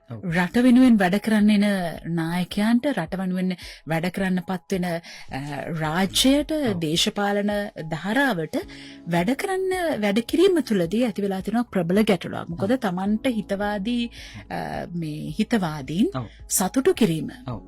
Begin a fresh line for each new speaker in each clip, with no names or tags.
රට වෙනුවෙන් වැඩ කරන්න එන නායකයන්ට, රට වෙනුවෙන් වැඩ කරන්න පත් වෙන රාජ්‍යයට, දේශපාලන ධාරාවට වැඩ කරන්න වැඩ කිරීම තුළදී ඇති වෙලා තියෙන ප්‍රබල ගැටලුවක්. මොකද තමන්ට හිතවාදී මේ හිතවාදීන් සතුටු කිරීම.
ඔව්.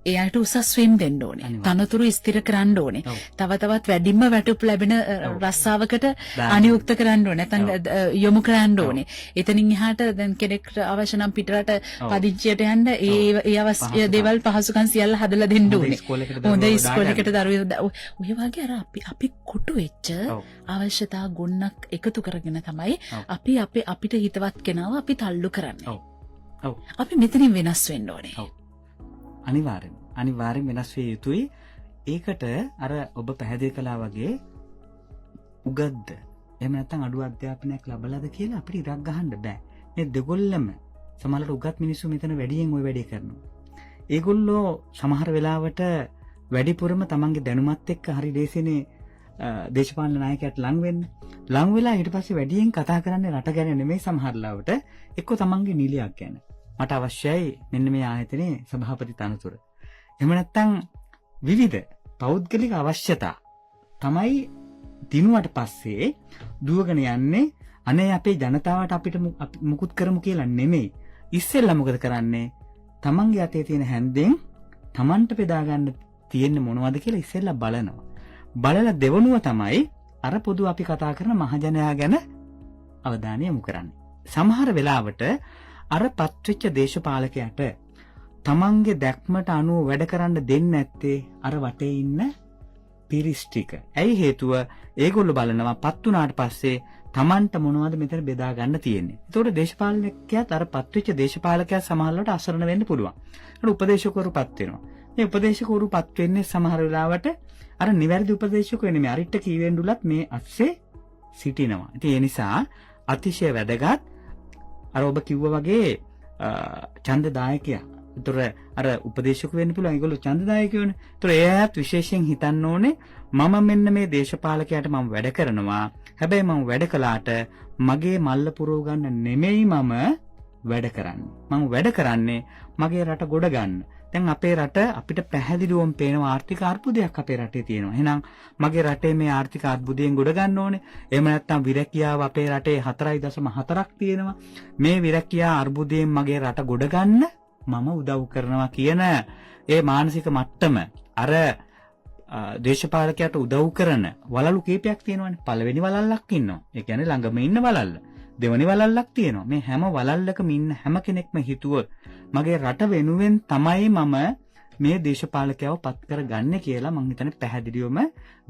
ඒ අයට උසස් වීම් දෙන්න ඕනේ. තනතුරු ස්ථිර කරන්න ඕනේ. තව තවත් වැඩිම වැටුප් ලැබෙන රස්සාවකට අනියුක්ත කරන්න ඕනේ. නැත්නම් යොමු කරන්න ඕනේ. එතනින් එහාට දැන් කෙනෙක්ට අවශ්‍ය නම් පිටරට පදිංචියට යන්න ඒ ඒ අවශ්‍ය දේවල් පහසුකම් සියල්ල හදලා දෙන්න ඕනේ. හොඳ ඉස්කෝලේකට දරුවෝ ඔය වගේ අර අපි අපි කොටු වෙච්ච අවශ්‍යතා ගොන්නක් එකතු කරගෙන තමයි අපි අපේ අපිට හිතවත් කෙනාව අපි තල්ලු කරන්නේ.
ඔව්.
අපි මෙතනින් වෙනස් වෙන්න ඕනේ.
ඔව්. අනිවාර්යෙන් වෙනස් විය යුතුයි. ඒකට අර ඔබ පැහැදිලි කළා වගේ උගත්ද එහෙම නැත්නම් අඩු අධ්‍යාපනයක් ලැබලාද කියලා අපිට ඉරක් ගහන්න බෑ. මේ දෙගොල්ලම සමහරවිට උගත් මිනිස්සු මෙතන වැඩියෙන් ඔය වැඩේ කරනවා. ඒගොල්ලෝ සමහර වෙලාවට වැඩිපුරම තමන්ගේ දැනුමත් එක්ක හරි ලේසිනේ දේශපාලන නායකයාට ලං වෙන්න. ලං වෙලා ඊට පස්සේ වැඩියෙන් කතා කරන්නේ රට ගැන නෙමෙයි, සමහර ලාවට එක්ක තමන්ගේ නිලයක් ගැන. මට අවශ්‍යයි මෙන්න මේ ආයතනයේ සභාපති තනතුර. එහෙම නැත්නම් විවිධ පෞද්ගලික අවශ්‍යතා තමයි දිනුවට පස්සේ දුවගෙන යන්නේ. අනේ අපේ ජනතාවට අපිට මුකුත් කරමු කියලා නෙමෙයි. ඉස්සෙල්ලා මොකද කරන්නේ? තමන්ගේ අතේ තියෙන හැන්දෙන් තමන්ට බෙදා ගන්න තියෙන්නේ මොනවද කියලා ඉස්සෙල්ලා බලනවා. බලලා දෙවනුව තමයි අර පොදු අපි කතා කරන මහජනයා ගැන අවධානය යොමු කරන්නේ. සමහර වෙලාවට අර පත්වෙච්ච දේශපාලකයාට තමන්ගේ දැක්මට අනුව වැඩ කරන්න දෙන්නේ නැත්තේ අර වටේ ඉන්න පිරිස් ටික. ඇයි හේතුව? ඒගොල්ලෝ බලනවා පත් වුණාට පස්සේ තමන්ට මොනවද මෙතන බෙදා ගන්න තියෙන්නේ. ඒතකොට දේශපාලකයාත් අර පත්වෙච්ච දේශපාලකයා සමහරවිට අසරණ වෙන්න පුළුවන්. ඒකට උපදේශකවරු පත් වෙනවා. මේ උපදේශකවරු පත් වෙන්නේ සමහර වෙලාවට අර නිවැරදි උපදේශකයෝ නෙමෙයි. අරිට්ට කීවෙන්ඩුලත් මේ අස්සේ සිටිනවා. ඉතින් ඒ නිසා අතිශය වැදගත් අර ඔබ කිව්වා වගේ ඡන්දදායකයා. ඒතර අර උපදේශක වෙන්න පුළුවන්. ඒගොල්ලෝ ඡන්දදායකයෝනේ. ඒතර ඒ අයත් විශේෂයෙන් හිතන්න ඕනේ මම මෙන්න මේ දේශපාලකයාට මම වැඩ කරනවා. හැබැයි මම වැඩ කළාට මගේ මල්ල පුරව ගන්න නෙමෙයි මම වැඩ කරන්නේ. මම වැඩ කරන්නේ මගේ රට ගොඩ ගන්න. දැන් අපේ රට අපිට පැහැදිලිවම පේනවා ආර්ථික අර්බුදයක් අපේ රටේ තියෙනවා. එහෙනම් මගේ රටේ මේ ආර්ථික අර්බුදයෙන් ගොඩ ගන්න ඕනේ. එහෙම නැත්නම් විරැකියාව අපේ රටේ 4.4ක් තියෙනවා. මේ විරැකියා අර්බුදයෙන් මගේ රට ගොඩ ගන්න මම උදව් කරනවා කියන ඒ මානසික මට්ටම අර දේශපාලකයාට උදව් කරන වලලු කීපයක් තියෙනවානේ. පළවෙනි වලල්ලක් ඉන්නවා. ඒ කියන්නේ ළඟම ඉන්න වලල්ල. දෙවනි වලල්ලක් තියෙනවා. මේ හැම වලල්ලකම ඉන්න හැම කෙනෙක්ම හිතුවොත් මගේ රට වෙනුවෙන් තමයි මම මේ දේශපාලකයව පත් කරගන්නේ කියලා මං හිතන්නේ පැහැදිලිවම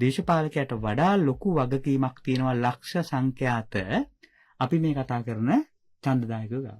දේශපාලකයාට වඩා ලොකු වගකීමක් තියෙනවා ලක්ෂ සංඛ්‍යාත අපි මේ කතා කරන ඡන්දදායකයෝ ගාව.